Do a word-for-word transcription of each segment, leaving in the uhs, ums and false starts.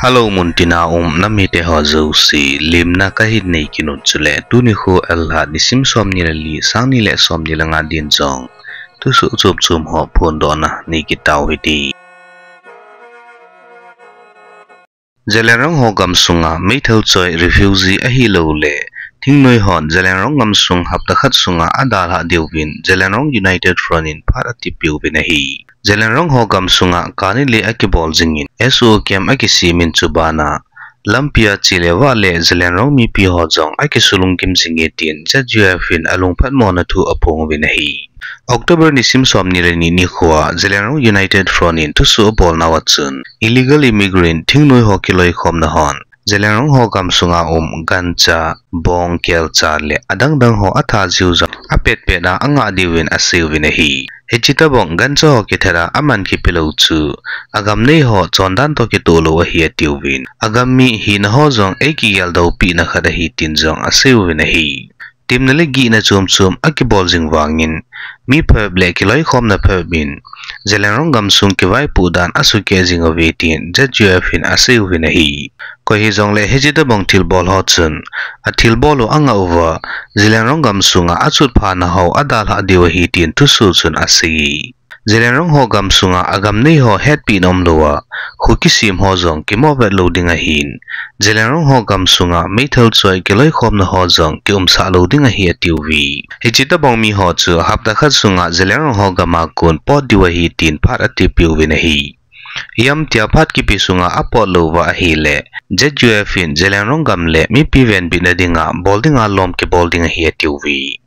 Hello, muntina um namite ho jouse, lemna kahin nei kit un chule, tuni kho August nisim somni le li, sangni le somni le nga din jong thusoh chom chom ho phondohna nei kit tau hite. Zeliangrong ho gamsunga meithal choi refugee ahilou le thingnoi hon Zeliangrong gamsung hapta khat sunga adalhah diuvin Zeliangrong United Front in phat atipeh uvin ahi. Zeliangrong ho gamsunga kani le akibol jingin S O camp akisem in chubana lampia chele vahle Zeliangrong mipi ho jong akisulungkim jinge tin Z U F in alungphatmona thu aphong uvin ahi. October nisim somni le ni nikhoa Zeliangrong United Front in thusoh abolnauva chun illegal immigrant thingnoi ho kiloikhomna hon Zeliangrong ho gamsunga um gancha, bong, kelcha le adangdang ho atha jiu jong apetpet a angah diuvin aseiuvin ahi. Hiche tobang gancha ho kithat a aman kipelou chu agam nei ho chondan toh kitoh lou ahi atiuvin, agam mi hina ho jong eikigeldoupehna khat ahi tin jong aseiuvin ahi. Temna le gihna chom chom akibol jing vangin mi phabep le kiloikhomna phabep in Zeliangrong gamsung kivaipoh dan asukeh jing uve tin Z U F in aseiuvin ahi. Koi hijongle hiche tobang thilbol ho chun athilbol u angah uva Zeliangrong gamsunga achotphana ho adalhah diu ahi tin thusoh chun aseiye. Zeliangrong ho gamsunga agam nei ho hetpehna umlouva kho kisem ho jong kimovet lou ding ahin, Zeliangrong ho gamsunga meithal choi kiloikhomna ho jong kiumsah lou ding ahi atiuve. Hiche tobang mi ho chu hapta khat sunga Zeliangrong ho gama kon pot diu ahi tin phat atipeh uvin ahi. Ijemtia phat kipe sunga apot louva ahile Z U F in Zeliangrong gam le mipi venbitna dinga bol dinga lom kibol ding ahi atiuve.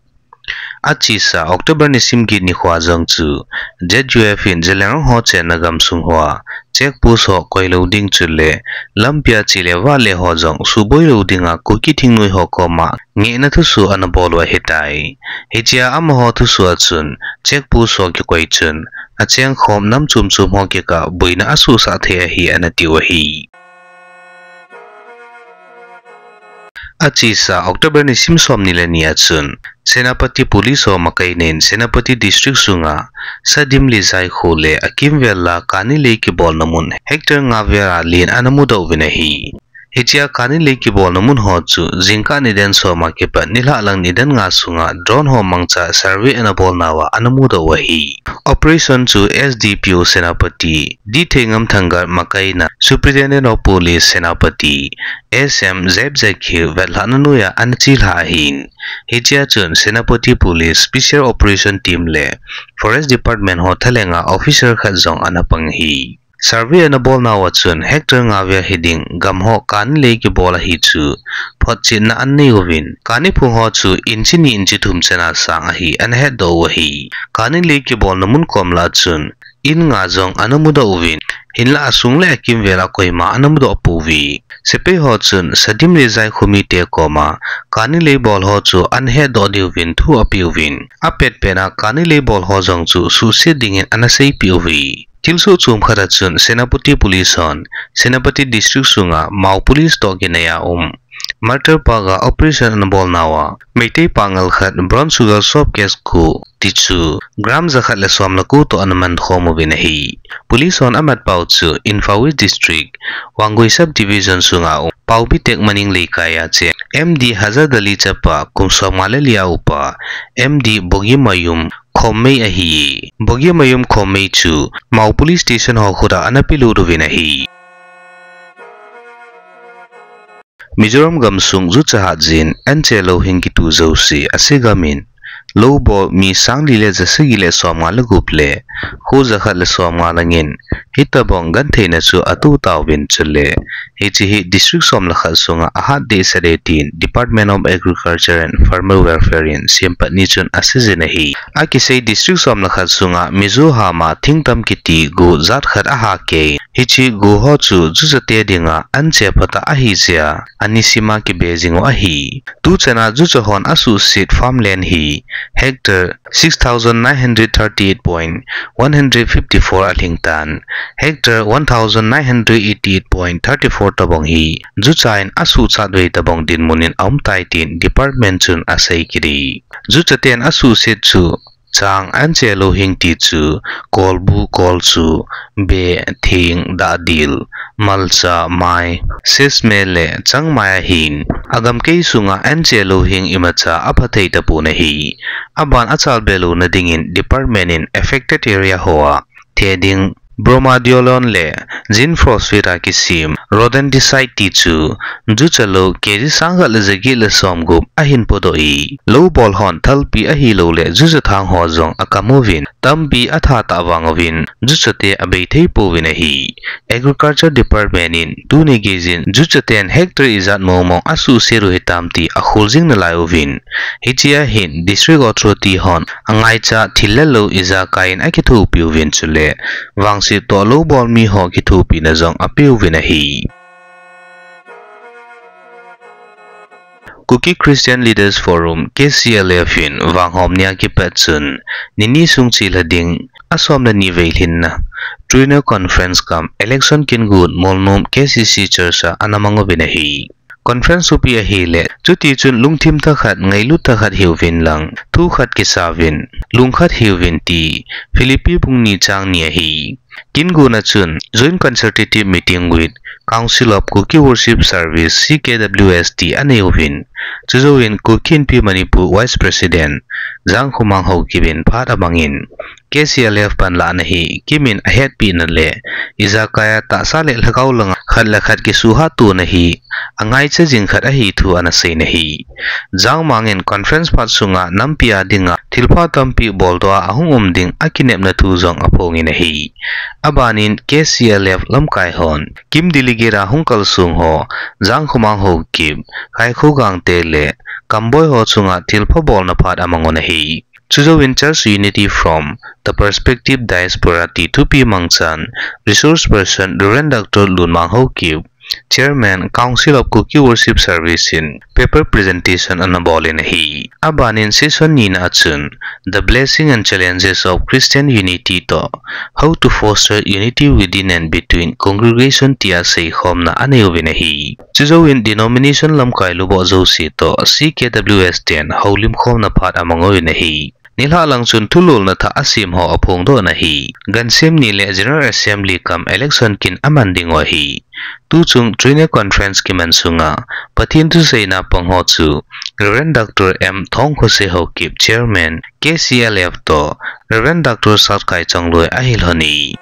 Achesa October nisim get nikhoa jong chu Z U F in Zeliangrong ho chenna gamsung hoa check post ho koilou ding chule lampia chele vahle ho jong suhboi lou dinga Kuki thingnoi ho koma ngehna thusoh anabol u ahitai. Hichea amaho thusoh a chun check post ho kikoi chun achengkhom nam chom chom ho kikah boina asohsah thei ahi anatiu ahi. Achesa October nisim somni le ni a chun Senapati Police ho makaina in Senapati District sunga Sadimli Jaikho le akimvel a kani lei kibolna mun hectare nga vel a len anamudoh uvin ahi. Hichea kani lei kibolna mun ho chu jingkah nidan som a kipat nilhah lang nidan nga sunga drone ho mangcha survey anabolnauva anamudoh u ahi. Operation chu S D P O Senapati D Theingam Thangar makaina Superintendent of Police Senapati S M Zeb Zakhir vetlhahna noiya anachelha ahin. Hichea chun Senapati Police Special Operation Team le Forest Department ho thalenga officer khat jong anapang ahi. Survey anabolnauva chun hectare nga vel hiding gam ho kani lei kibol ahi chu photchetna ananei uvin, kani phung ho chu inch ni inch thum chana sang ahi anahetdoh u ahi. Kani lei kibolna mun kom lah a chun in nga jong anamudoh uvin, hinlah asung le akimvel a koima anamudoh pouve. Sepai ho chun Sadimli Jaikho mite koma kani lei bol ho chu anahetdoh diuvin thu apeuvin, apetpet a kani lei bol ho jong chu suhset dingin anaseipeh uve. Thilsoh chom khat a chun Senapati Police hon Senapati District sunga Mao Police toh kinaiya um Martyr Park a operation anabolnauva Meitei Pangal khat brown sugar soap case khu tichu gram jakhat le som le ko toh anamankhom uvin ahi. Police hon amatpau chu Imphal West District, Wangoi Subdivision sunga um Paobitek Maning Leikai a cheng M D Hazrat Ali chapa kum somnga le li a upa M D Bogimayum Khommei ahi. Bogimayum Khommei chu Mao Police Station ho khuta anapelut uvin ahi. Mizoram gamsung juchahat jin anche louhing kitu jouse asegamin, lou bol mi sang li le ja sagi le somnga le gup le kho jakhat le somnga langin hitobang gentheina chu atoh tauvin chule hiche hi district som le khat sunga ahat dehset e tin Department of Agriculture and Farmer Welfare in sempatni chun aseijin ahi. Akisei district som le khat sunga Mizo hama Thingtam kiti go jat khat ahah kei, hiche go ho chu juchate dinga anche phatah ahijeh a anisima kibe jing u ahi. Tuchana jucha hon asuhset farmland hi hectare six thousand nine hundred thirty eight point one hundred fifty four alhingtan, hectare one thousand nine hundred eighty eight point thirty four tobang hi jucha in asuhchat vei tobang dinmun in aumtai tin department chun asei kit e. Juchaten asuhset chu Chang anche lou hing ti chu, kolbu, kolchu, be, thing, dahdil, malcha, mai, sesame le changmai ahin, agam kei sunga anche lou hing imacha aphathei tapon ahi. Aban achal be louna dingin department in affected area hoa theding, bromodazoline le zinprospid a kisem rodenticide ti chu jucha lou kg sangkhat le jaget le somgup ahin podoh e. Lou bol hon thalpi ahilouleh jucha thang ho jong akam uvin, tampi atha tah vang uvin juchate abei thei pouvin ahi. Agriculture Department in tuni geijin juchaten hectare ijat mong mong asuhset u hitam ti akholjing nalai uvin, hichea hin District Authority hon angaicha thil le lou ijakai in akithopi uvin chule vangset toh lou bol mi ho kithopina jong apeuvin ahi. Kuki Christian Leaders Forum, K C L F in vanghom nia kipat chun nini sung chelha ding asom le ni vei lhinna Triennial Conference cum Election kingun Molnom K C C Church a ana mang uvin ahi. Conference thupi ahile, chuti chun lungthim thakhat, ngailut thakhat hiuvin lang, thu khat kisauvin, lung khat hiuvin ti Philippi bung ni chang ni ahi. Kinguna chun Joint Consultative Meeting with Council of Kuki Worship Service, C K W S, ti anei uvin. Chujouvin Kuki Inpi Manipur Vice President Jangkhomang Haokip in phat amangin, K C L F panlahna hi kimin ahetpina le ijakai a tahsa le lhagao langa khat le khat kisuhhat tona hi angaicha jing khat ahi thu ana seiyin ahi. Jangmang in conference phat sunga nampi a dinga thilpha tampi boldoh a ahung um ding akinepna thu jong aphongin ahi. Abanin K C L F lamkai hon Kim delegate a hung kalsong ho Jangkhomang Haokip, Kaikho Gangte le Kamboi ho chunga thilpha bolna phat amang un ahi. Chujouvin Church Unity from the Perspective Diaspora ti thupi mangchan, resource person Reverend Doctor Lunmang Haokip, Chairman, Council of Kuki Worship Service in paper presentation ana bolin ahi. Abanin session nina a chun, The Blessing and Challenges of Christian Unity toh, How to Foster Unity Within and Between Congregation tia seikhomna anei uvin ahi. Chujouvin denomination lamkai luboh jouse toh C K W S ten houlimkhomna phat amang uvin ahi. Nilhah lang chun thulolna thah asem ho aphongdoh in ahi. Gansim ni le General Assembly cum election kin aman diu ahi. Tuchung Triennial Conference kiman sunga Pathen thuseina pang ho chu Reverend Doctor M Thongkhose Haokip, Chairman, K C L F toh Reverend Doctor Satkai Chongloi ahil lhon e.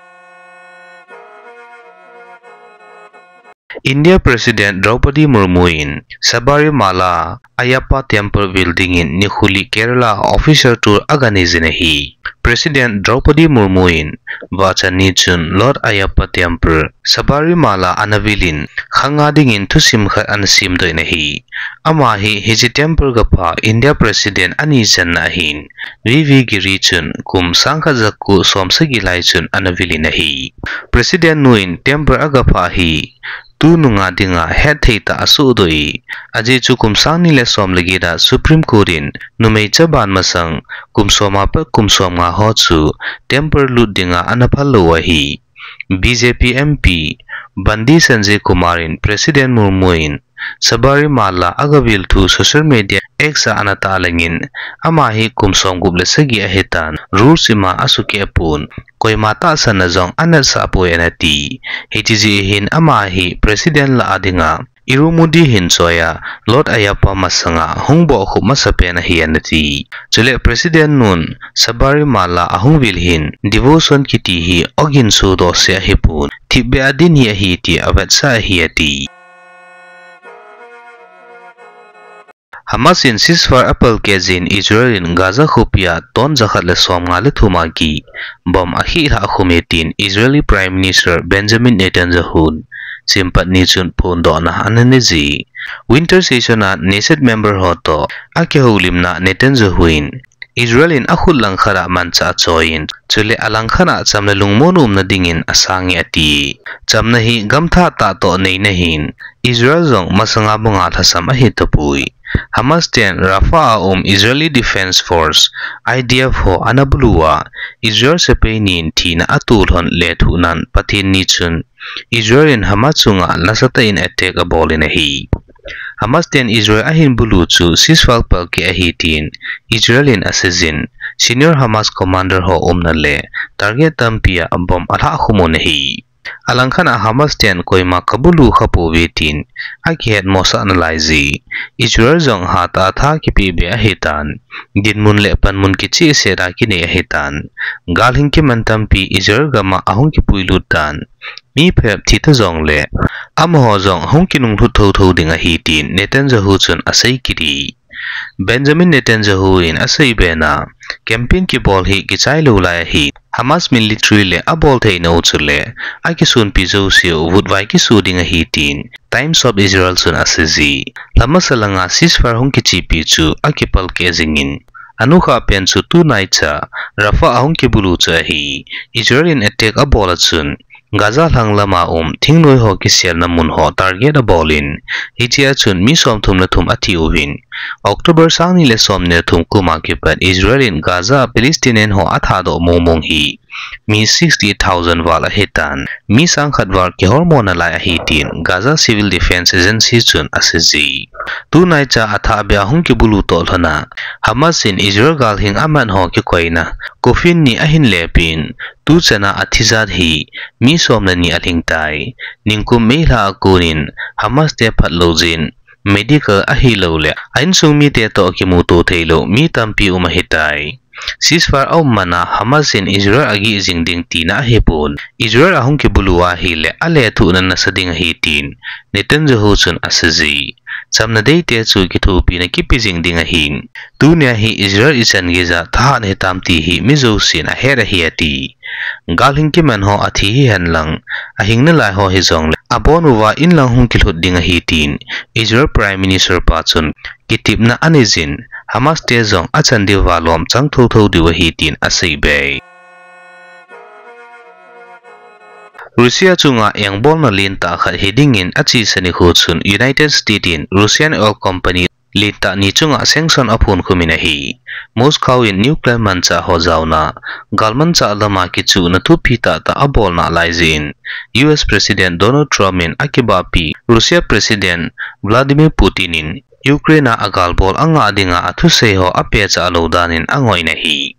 India President Draupadi Murmu in Sabarimala Ayyappa Temple vil dingin nikho li Kerala official tour aganei jin ahi. President Draupadi Murmu in vachan ni chun Lord Ayyappa Temple Sabarimala ana vil in, khanga dingin thusim khat ana semdoh in ahi. Ama hi hiche temple gapha India President ani channa ahin, V V Giri chun kum sangkhat jako somsagi lai chun ana vil in ahi. President nu in temple agapha hi tununga dinga hetthei tah asohdoh e. Ajeh chu kum sang ni le som le get a Supreme Court in numei chaban masang kum som a pat kum som nga ho chu temple lut dinga ana phal lou ahi. B J P M P Bhante Sanjay Kumar in President Murmu in Sabarimala agavil thu social media X a ana tahlang in, ama hi kum somgup le sagi ahitan, rules ima asukeh pon, koima tahsanna jong anatsah poi anati. Hiche jeh hin ama hi President lah a dinga Irumudi hin choiya Lord Ayyappa masanga hung bohkhup masapen ahi anati. Chule President nun Sabarimala ahung vil hin devotion kiti hi ogin sodoh seh ahipon, thipbeh a din hi ahi ti avetsah ahi ati. Hamas in ceasefire apalkeh jin Israel in Gaza khopi a ton jakhat le somnga le thum a ki bomb akhih lhah khum e tin Israeli Prime Minister Benjamin Netanyahu in chimpat ni chun phondohna ana nei ji. Winter session a Knesset member ho toh akihoulimna Netanyahu in Israel in akhut langkhat a manchah achoiyin, chule alangkhat a chamna lungmon umna dingin asang e ati. Chamna hi gamtha tah toh neina hin, Israel jong masanga banga lhasam ahi tapoi. Hamas ten Rafah a um Israeli Defense Force, I D F ho ana bulu a, Israel sepai ni in thina atolhon lethuhnan Pathen ni chun Israel in Hamas chunga nasatah in attack abolin ahi. Hamas ten Israel ahin bulu chu ceasefire palkeh ahi tin Israel in aseijin, senior Hamas commander ho umna le target tampi a bomb alhah khum un ahi. Alangkhat a Hamas ten koima kabulu khapouve tin akihet mosah nalai jeh Israel jong hatah a tha kipeh be ahitan, dinmun le panmun kichehset a kinei ahitan, galhing kiman tampi Israel gam a ahung kipuilut tan, mi phabep thi ta jongle amaho jong hung kinunglhut thotho ding ahi tin Netanyahu chun asei kit e. Benjamin Netanyahu in asei bena, campaign kibol hi kichai lou lai ahi. Hamas military le abolthei nau chule akisunpi jouseu vutvai kisu ding ahi tin Times of Israel chun asei e. Lhamasa langa ceasefire hung kichepi chu akipalkeh jingin, anukha pen chu tunaicha Rafah ahung kibulu chu ahi. Israel in attack abol a chun Gaza lhanglam a um thingnoi ho kiselna mun ho target abol in, hichea chun mi somthum le thum athi uvin, October sangni le somni le thum kum a kipat Israel in Gaza a Palestinian ho athadoh mongmong hi mi sixty thousand val ahitan, mi sangkhat val kihormo nalai ahi tin Gaza Civil Defense Agency chun asei e. Tunaicha athah beh a hung kibulu toh lhon a Hamas in Israel galhing aman ho kikoina coffin ni ahin lepin, tuchan a athi jat hi mi som le ni alhing tai. Nikum May lha a konin Hamas te phatlou jeh in medical ahilouleh a insung mite toh kimuto theilou mi tampi um ahitai. Ceasefire aum man a Hamas in Israel agih jing ding tina ahipon, Israel ahung kibulu ahile alethuhna nasa ding ahi tin Netanyahu chun asei e. Chamna deite chu kithopina kipe jing ding ahin, tunia hi Israel ichan geija thahat hitam ti hi mi jousen ahet ahi ati. Galhing kiman ho athi hihen lang, ahing nalai ho hijongle abon uva inlang hung kilhut ding ahi tin Israel Prime Minister pa chun kitepna anei jin, Hamas te jong achan diuva lom chang thotho diu ahi tin asei be. Russia chunga engbolna lentah khat hidingin achesa nikho chun United States in Russian oil company lentah ni chunga sanction aphonkhum in ahi. Moscow in nuclear manchah ho jaona, galmanchah lama kichuhna thupi tahtah abolna lai jeh in, U S President Donald Trump in akibahpi Russia President Vladimir Putin in Ukraine a agalbol angah dinga athusei ho apehcha lou danin angoi in ahi.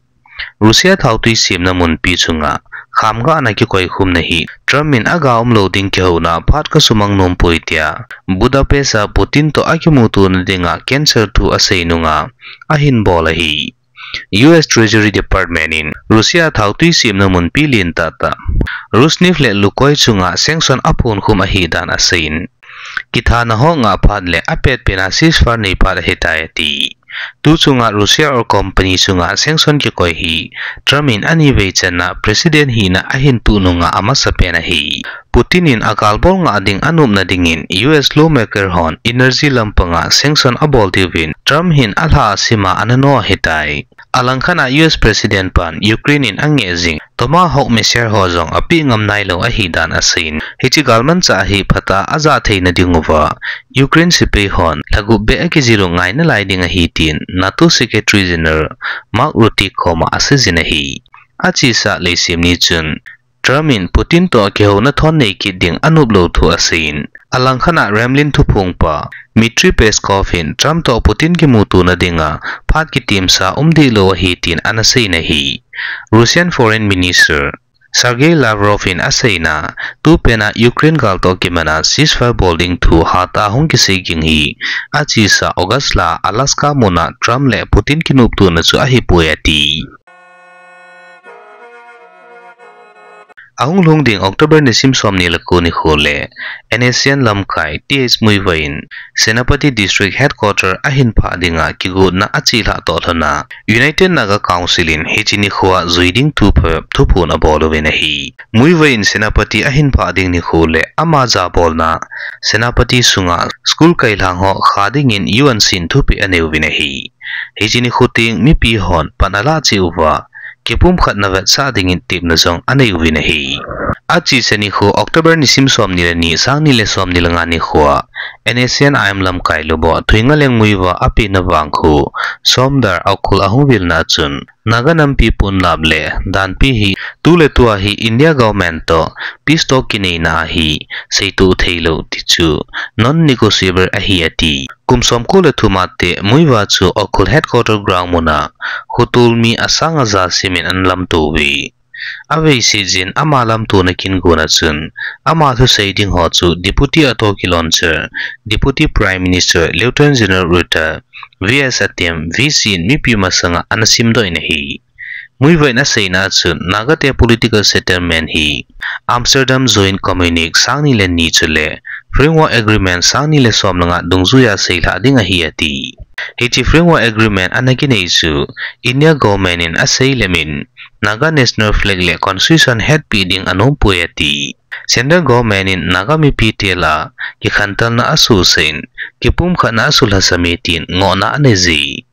Russia thaotui semna munpi chunga khamgahna kikoikhumna hi Trump in aga umlou ding kihouna phat kasumang nompoi tia Budapest a Putin toh akimutona dinga cancel thu asei nunga ahin bol ahi. U S Treasury Department in Russia thaotui semna munpi lentahtah Rosneft le Lukoil chunga sanction aphonkhum ahidan aseiyin, kithana ho ngah phat le apetpena ceasefire nei phat ahitai ati. Tu chunga Russia oil company chunga sanction kikoi hi Trump in anivei channa President hina ahin tuh nunga amasapen ahi. Putin in agalbol ngah ding anopna dingin U S lawmaker hon energy lampanga sanction abol diuvin Trump hin alha asima anano ahitai. Alangkhat a U S President pan Ukraine in angeh jing Tomahawk missile ho jong apeh ngam nailou ahidan aseiyin, hiche galmanchah hi phatah a ajah theina dinguva Ukraine sepai hon lhagup beh akijil u ngai nalai ding ahi tin NATO Secretary General Mark Rutte koma aseijin ahi. Achesa leiset ni chun Trump in Putin toh kihouna thon nei kit ding anoplou thu aseiyin, alangkhat a Kremlin thuphongpa Dmitry Peskov hin Trump toh Putin kimutona dinga phat kitemsa umdehlou ahi tin anaseiyin ahi. Russian Foreign Minister Sergei Lavrov in aseina, tupena Ukraine gal toh kimana ceasefire bol ding thu hatah a hung kisei ging hi, achesa August lha Alaska muna Trump le Putin kinoptona chu ahipoi ati. Ahung lhung ding October nisim somni le ko nikho le NSCN lamkai Th Muivah in Senapati District Headquarter ahin phah dinga kigotna achelhah toh lhona United Naga Council in hiche nikhoa jui ding thu phabep thuphon abol uvin ahi. Muivah in Senapati ahin phah ding nikho le ama jabolna Senapati sunga school kailhang ho kha dingin U N C in thupeh anei uvin ahi. Hiche nikho teng mipi hon pan alah cheh uva, kipumkhatna vetsah dingin tepna jong anei uvin ahi. Achesa nikho October nisim somni le ni, sangni le somni le nga nikhoa NSCN I M lamkai Lobah Thuingaleng Muivah apehna vang khu Somdar Ukhrul ahung vilna chun, Naga nampi pon lap le danpi hi tuletua hi India government toh peace talk kineina ahi, seitoh theilou ti chu non-negotiable ahi ati. Kum somko le thum a te Muivah chu Ukhrul headquarter ground muna khotol mi asang aja simin ana lamto uve. Avei sijin ama lamtona kin gona chun, ama thusei ding ho chu Deputy Attorney General, Deputy Prime Minister, Lieutenant General Retired V S Atem, V C in mipi masanga ana simdoh in ahi. Muivah in aseina chun, Naga te political settlement hi Amsterdam Joint Communique sang ni le ni chule Framework Agreement sang ni le som le nga dungjuiya seilhah ding ahi ati. Hiche Framework Agreement ana kinei chu India government in asei lemin, Naga national flag le constitution hetpi ding anom poi ati. Central government in Naga mipi te lah a kikhantelna asohsah in, kipumkhatna asoh lhasam e tin ngohna anei ji.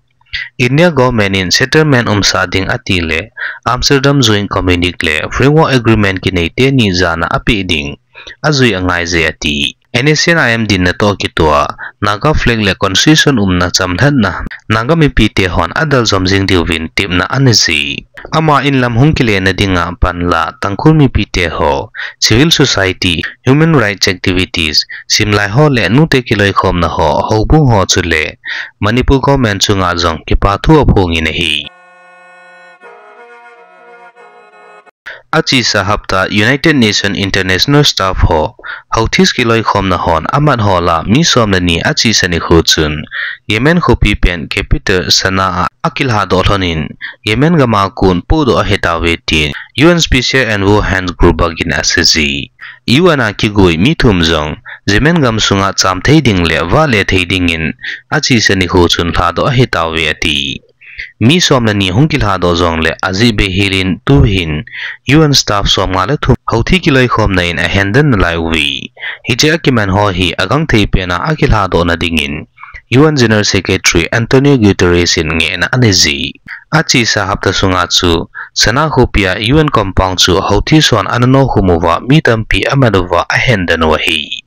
India government in settlement umsah ding ati le Amsterdam Joint Communique le Framework Agreement kinei teni jana apeh ding ajui angai je ati. N S C N I M dinna toh kitoh a, Naga flag le constitution umna chamlhatna, Naga mipi te hon adel jom jing diuvin tepna anei ji. Ama in lam hung kilenna dinga panla Tangkhul mipi te ho, civil society, human rights activities, simlai ho le nute kiloikhomna ho, houbung ho chule Manipur government chunga jong kipathu aphongin ahi. Achesa hapta United Nations International Staff ho, Houthis kiloikhomna hon amat ho lah a mi som le ni achesa nikho chun Yemen khopi pen capital Sanaa a akilhadoh lhonin Yemen gam a kon pohdoh ahitauve tin U N Special Envoy Hans Grunberg in asei ji. U N a kigoi mi thum jong Yemen gam sunga cham thei ding le vahle thei dingin achesa nikho chun lhadoh ahitauve ati. Mi som le ni hung kilhadoh jongle ajeh bei helin tuhin U N staff som nga le thum Houthi kiloikhomna in ahendan nalai uve. Hiche akiman ho hi agangthei pena akilhadohna dingin U N General Secretary Antonio Guterres in ngehna anei ji. Achesa hapta sunga chu Sanaa khopi a U N compound chu Houthis hon ana nokhum uva mi tampi amat uva ahendan u ahi.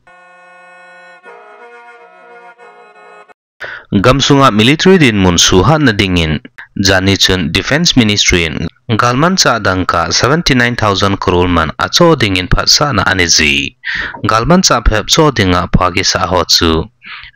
Gamsunga military dinmun suhatna dingin, janhi chun Defence Ministry in galmanchah dangka seventy nine thousand crore man achoh dingin phatsahna anei ji. Galmanchah phep choh dinga pha kisah ho chu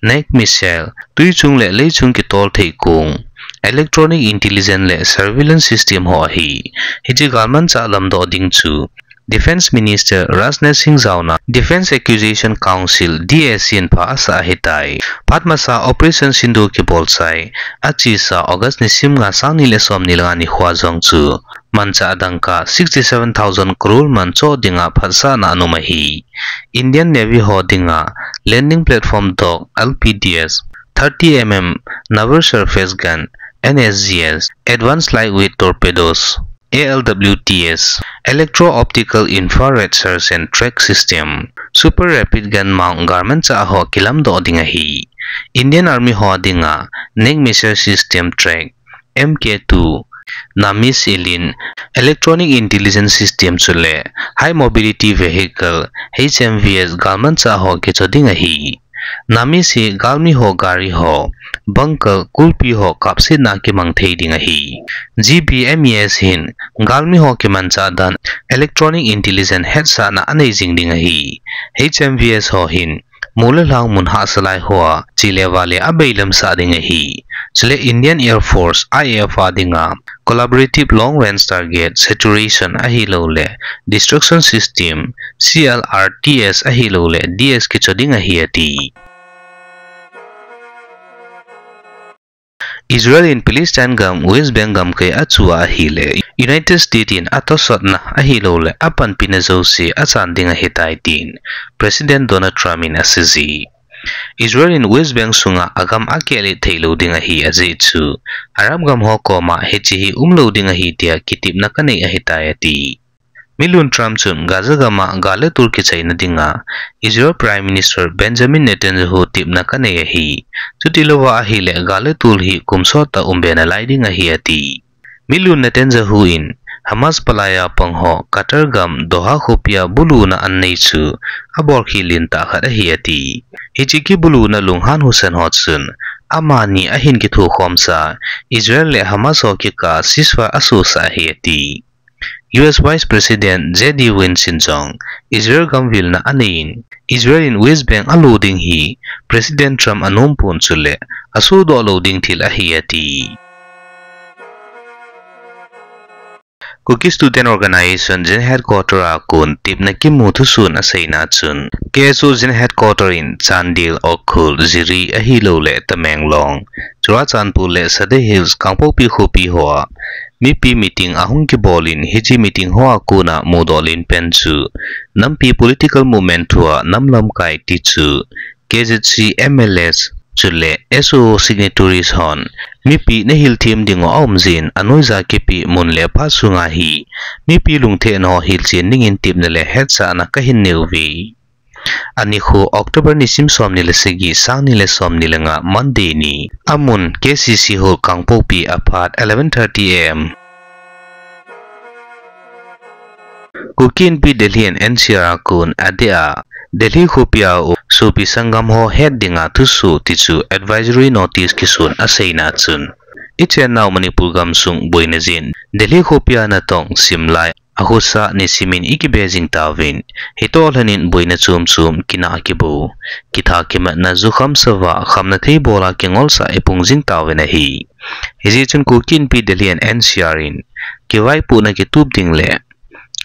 Nag missile, twichung le leichung kitol thei kong, electronic intelligence le surveillance system ho ahi. Hiche galmanchah lamdoh ding chu Defence Minister Rajnath Singh jaona Defence Acquisition Council, D A C in pha asah ahitai. Phat masa Operation Sindoor kibolchai achesa August nisim nga, sang ni le som ni le nga nikhoa jong chu manchah dangka sixty seven thousand crore man choh dinga phatsahna ana um ahi. Indian Navy ho dinga Landing Platform Dock, L P D S, thirty M M Naval Surface Gun, N S G S, Advanced Lightweight Torpedoes, A L W T S, Electro-Optical Infrared Search and Track System, Super Rapid Gun Mount galmanchah ho kilamdoh ding ahi. Indian Army ho dinga Nag Missile System Track, M K two, NAMIS Elin, Electronic Intelligence System chule High Mobility Vehicle, H M V S galmanchah ho kichoh ding ahi. NAMIS hi galmi ho gari ho, bunker, kulpi ho kapsetna kimang thei ding ahi. G B M E S hin galmi ho kimanchah dan Electronic Intelligence hetsahna anei jing ding ahi. H M V S ho hin mol le lhang mun hahsa lai hoa chele vale abeilamsah ding ahi. Chule Indian Air Force, I A F a dinga Collaborative Long Range Target Situation ahilouleh Destruction System, C L R T S ahilouleh D S kichoh ding ahi ati. Israel in Palestine gam West Bank gamkai achoh ahile United States in atosatna ahilouleh apanpina jouse achan ding ahitai tin President Donald Trump in asei ji. Israel in West Bank sunga agam akehlet theilou ding ahi ajeh chu Arab gam ho koma hiche hi umlou ding ahi tia kitepna kanei ahitai ati. Milun Trump chun Gaza gama gal le tol kichaina dinga Israel Prime Minister Benjamin Netanyahu tepna kanei ahi. Chutilouva ahile gal le tol hi kum sot a umbe nalai ding ahi ati. Milun Netanyahu in Hamas palaiya pang ho Qatar gam Doha khopia buluna anei chu abolkhel lentah khat ahi ati. Hiche kibuluna lunghan husen ho chun amani ahin kithukhomsa Israel le Hamas ho kikah ceasefire asosah ahi ati. U S Vice President J D Vance in jong Israel gamvilna aneiyin, Israel in West Bank alo ding hi President Trump anompon chule asodoh lou ding thil ahi ati. Kuki Student Organization General Headquarter a kon tepna kimu thusoh in aseina chun, K S O General Headquarter in Chandel, Ukhrul, Jiri ahilouleh Tamenglong, Churachandpur le Sadar Hills, Kangpokpi khopi hoa mipi meeting ahung kibolin, hiche meeting hoa kona mudoh lenpen chu nampi political movement thua nam lamkai ti chu K Z C M L S chule S O O signatories hon mipi nahilthem dingu aumjin, anoija kipe mun le phat sunga hi mipi lungthim ho hilchen dingin tepna le hetsahna kahin neiuve. Anikho October nisim somni le sagi, sangni le somni le nga, Monday ni. Amun K C C Hall, Kangpokpi, aphat eleven thirty A M. Kuki Inpi Delhi and N C R a kon adeh a Delhi khopia u sopi sanggam ho het dinga thusoh ti chu advisory notice kisun aseina chun, ichennau Manipur gamsung boina jin Delhi khopia natong simlai akhosa nisimin ikibe jing tauvin, hitobang lhonin boina chom chom, kinah kibo, kitha kimatna, jukham sava, khamna thei bola kingolsah ipung jing tauvin ahi. Hijeh chun Kuki Inpi Delhi and N C R in kivaipohna kitup ding le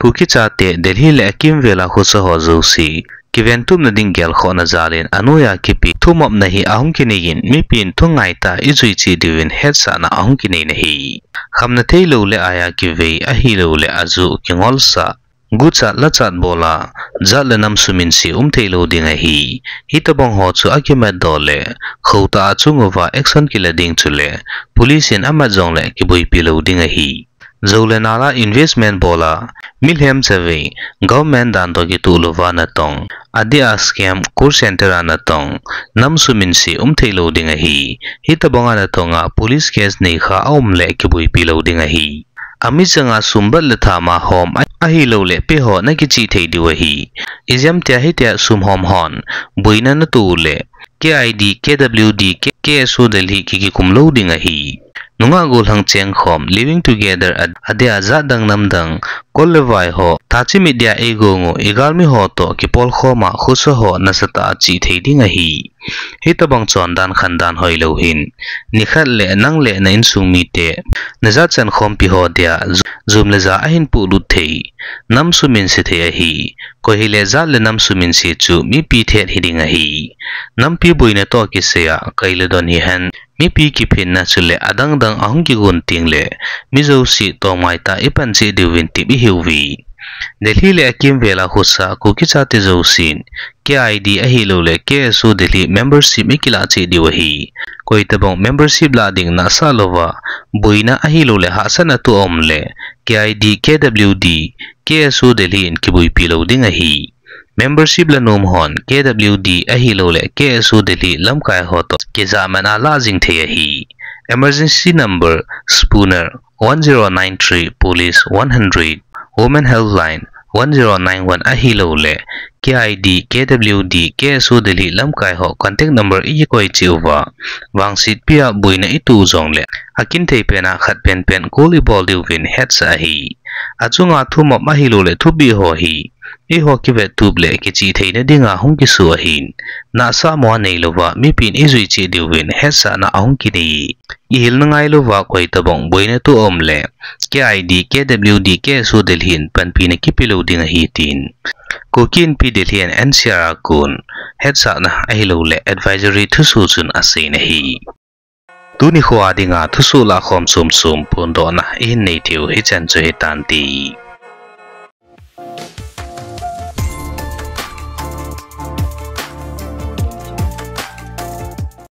Kuki chate Delhi le akimvela khosa ho jouse kiventupna ding gelkhohna jalin anoiya kipe thumopna hi ahung kineiyin, mipin thungaitah a ijui cheh diuvin hetsahna ahung kineina ahi. Khamna theilou le aiya kivei ahilouleh aju kingolsah, guchat lachat bola, jat le nam suminse umthei lou ding ahi. Hitobang ho chu akimatdoh le, khohtah a chunguva action kila ding chule, police in amat jongle kiboipi lou ding ahi. Jou le nal a investment bola, milhem chavei, government dan toh kitoh louva natong, adeh a scam, call center a natong, nam suminse umthei lou ding ahi. Hitobanga natonga police case neikha aum le kiboipi lou ding ahi. Amichanga sum bat le thama hom a, ahilouleh peh ho nakichih thei diu ahi. Ijemtia hitia sum hom hon boina natoh le, K I D, K W D, K-, K S O Delhi ki, kikum lou ding ahi. Nungah gollhang chengkhom, living together a, adeh a jat dang nam dang, kol le vai ho, tha chimit dia eigongu, igalmi ho toh kipolkhoma, khosa ho nasatah a chihthei ding ahi. Hitobang chondan khandan hoilou hin, nikhat le nang le na insung mite, najat chankhompi ho dia, jum le ja ahin polut thei, nam suminse thei ahi. Koi hile jat le nam suminse chu mipi thet hiding ahi. Nampi boina toh kisaiya, kai le don hihen, mipi kiphinna chule adang dang ahung kigon tengle, mi jouse tongmai tah a ipan cheh diuvin tep ihiuve. Delhi le akimvela khosa Kuki chate jousen, K I D ahilouleh K S O Delhi membership ikilah cheh diu ahi. Koitobang membership lah ding nahsah louva, boina ahilouleh hahsatna atoh aum le, K I D, K W D, K S O Delhi in kiboipi lou ding ahi. Membership la nom hon, K W D ahilouleh K S O Delhi lamkai ho toh kijahman a lah jing thei ahi. Emergency number, Spooner, one zero nine three, Police, one hundred, Women Helpline, one zero nine one ahilouleh, K I D, K W D, K S O Delhi lamkai ho contact number ikikoi cheh uva, vangsetpia boina itoh jongle, akinthei pena khat penpen call ibol diuvin hetsah ahi. Achunga thumop ahilouleh thupeh ho hi, eiho kivettup le kichihtheina dinga hung kisoh ahin, nahsah mo anei louva, mipin ijui cheh diuvin hetsahna ahung kinei. Ihilna ngailouva koitobang boina toh aum le, K I D, K W D, K S O Delhi in panpina kipe lou ding ahi tin, Kuki Inpi Delhi and N C R a kon, hetsahna ahilouleh advisory thusoh chun aseina ahi. Tuni khoa dinga thusoh lahkhom chomchom phondohna ihin nei theiu hichan chu hitante.